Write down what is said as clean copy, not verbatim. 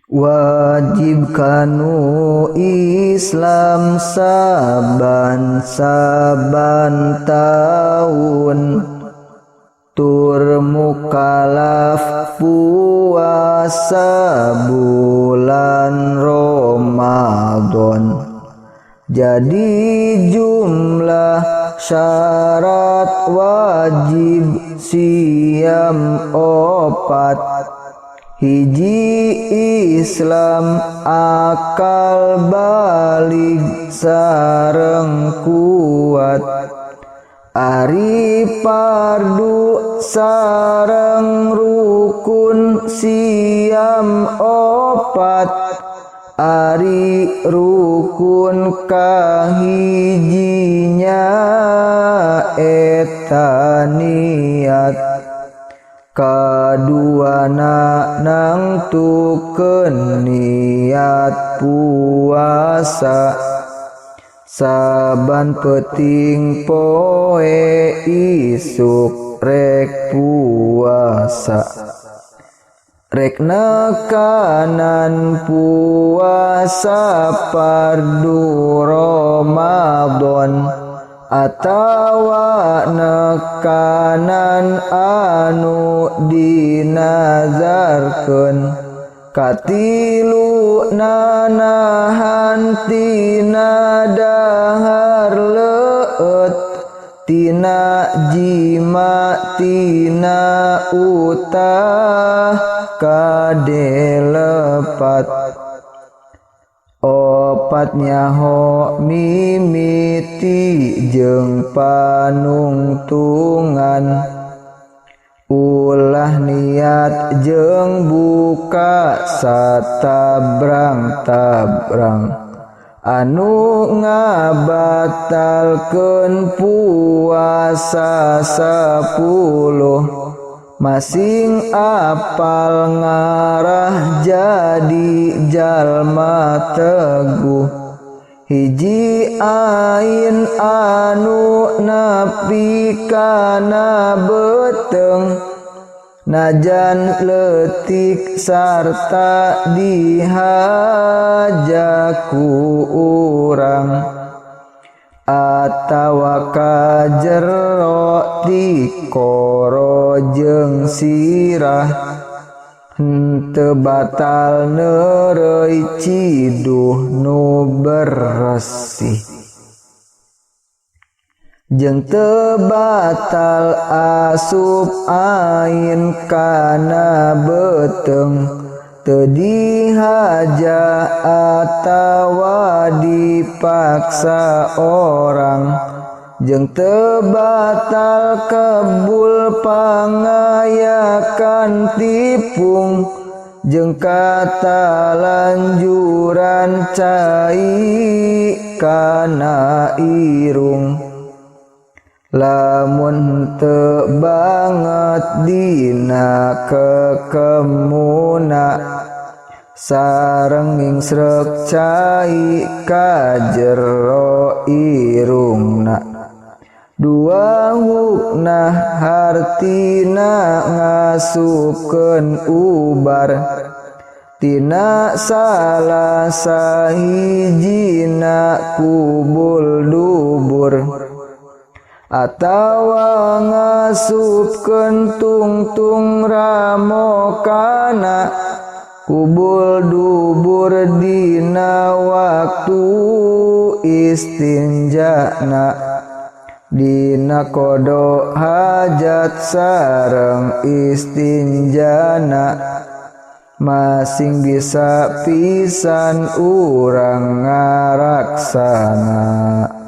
Wajib kanu Islam saban-saban taun tur mukalaf puasa bulan Ramadan. Jadi jumlah syarat wajib siam opat. Hiji Islam akal balig sareng kuat. Ari pardu sareng rukun siam opat. Ari rukun kahijinya eta niat. Kaduana nangtukeun niat puasa. Saban peuting poe isuk rek puasa. Rek nekanan puasa fardu Ramadan atawa nekanan anu dinazarkeun. Katilu nanahan tina dahar leueut tina jima tina utah kade lepat. Opat nyaho mimiti jeung panungtungan. Ulah niat jeung buka satabrang-tabrang. Anu ngabatalkeun puasa 10. Masing apal ngarah jadi jalma teguh. Hiji ain anu nepi kana beuteung najan leutik sarta dihaja ku urang. Atawa kajero tikoro jeung sirah henteu batal neureuy ciduh nu beresih. Jeung teu batal asup ain kana beuteung teu dihaja atawa dipaksa orang. Jeung teu batal kebul pangayakan tipung jeung katalanjuran cai kana irung. Lamun teu banget dina kekemuna sareng ngingsrek cai ka jero irungna. Dua huknah hartina ngasupkeun ubar tina salah sahijina kubul dubur. Atawa ngasupkeun tungtung ramokana kubul dubur dina waktu istinjana. Dina kodo hajat sareng istinjana masing bisa pisan urang ngaraksana.